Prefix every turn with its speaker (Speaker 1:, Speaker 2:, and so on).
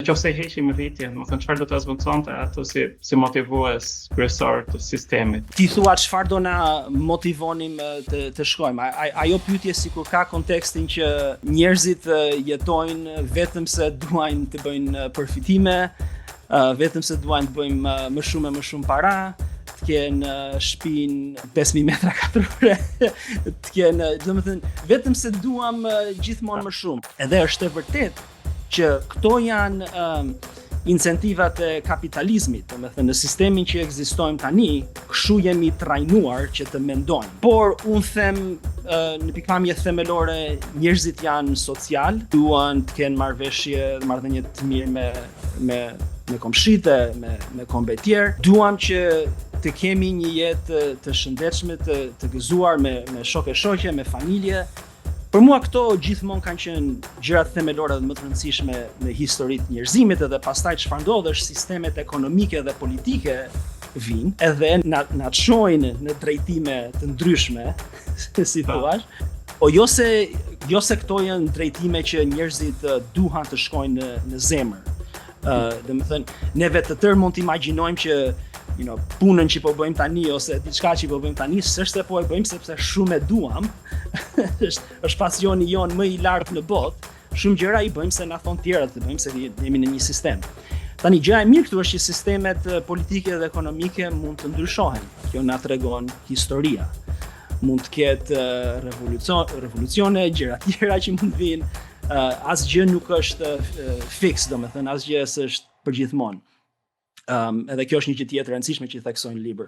Speaker 1: qoftë se heqim rritjen, domethënë, çfarë do të zvendësonte ato si motivues kryesor të sistemit?
Speaker 2: Ti thua çfarë do na motivonim të shkojmë. Ajo pyetje sikur ka kontekstin që njerëzit jetojnë vetëm se duajnë të bëjnë përfitime, vetëm se duajnë të bëjmë më shumë e më shumë para, të kenë shtëpinë 5000 metra katrore, të kenë, domethënë, vetëm se duam gjithmonë më shumë. Edhe është e vërtet që këto janë incentivat e kapitalizmit, domethënë, në sistemin që ekzistojmë tani, kështu jemi trajnuar që të mendojmë. Por unë them në pikpamje themelore, njerëzit janë social, duan të kenë marrëveshje, marrëdhënie të mirë me komshite, me kombe tjerë, duam që të kemi një jetë të shëndetshme, të gëzuar me shokë e shoqe, me familje. Për mua këto gjithmonë kanë qenë gjërat themelore dhe më të rëndësishme në historitë njerëzimit, edhe pastaj çfarë ndodh është sistemet ekonomike dhe politike vinë edhe na çojnë në drejtime të ndryshme, si thua. Po jo se këto janë drejtime që njerëzit duan të shkojnë në zemër. Domethënë, neve të tërë mund të imagjinojmë që punën që po bëjmë tani ose diçka që po bëjmë tani, s'është se po e bëjmë sepse shumë e duam. Është pasioni jon më i lartë në botë. Shumë gjëra i bëjmë se na thon tjerët të bëjmë, se jemi në një sistem. Tani, gjëja e mirë këtu është që sistemet politike dhe ekonomike mund të ndryshohen. Kjo na tregon historia. Mund të ketë revolucione, gjëra tjera që mund të vinë. Asgjë nuk është fiks, domethënë, asgjë s'është përgjithmonë. Edhe kjo është një gjë tjetër e rëndësishme që i theksojnë në libër.